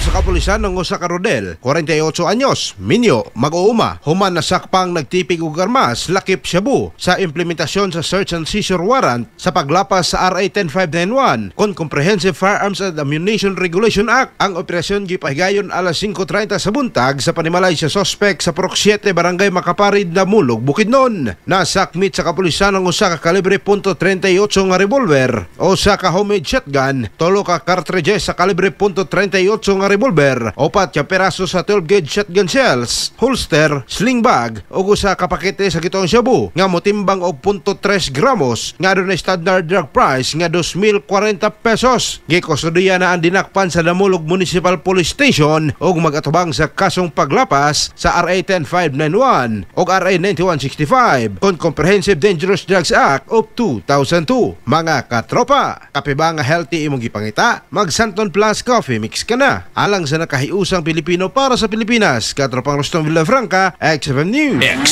sa kapulisan ng usa ka Rodel, 48 anyos, minyo, mag-uuma, human nasakpang nagtipig og armas lakip shabu sa implementasyon sa search and seizure warrant sa paglapas sa RA 10591 kon Comprehensive Firearms and Ammunition Regulation Act. Ang operasyon gipahigayon alas 5:30 sa buntag sa panimalay sa suspect sa Purok 7, Barangay Makaparid, Damulog, Bukidnon. Nasakmit sa kapulisan ang usa ka kalibre .38 nga revolver, usa ka homemade shotgun, tulo ka cartridges sa kalibre .38 nga revolver, upat ka piraso sa 12 gauge shotgun shells, holster, sling bag ug usa ka pakete sa gituong shabu nga motimbang og .3 gramos nga adunay standard drug price nga 2,040 pesos. Gikustodiya na ang dinakpan sa Damulog Municipal Police Station ug mag-atubang sa kasong paglapas sa RA 10591 ug RA 9165 kon Comprehensive Dangerous Drugs Act of 2002. Mga katropa, kape ba nga healthy imong gipangita? Mag Santon Plus Coffee Mix ka na. Alang sa nakahiusang Pilipino para sa Pilipinas, Katropang Rustom Villafranca, XFM News. X.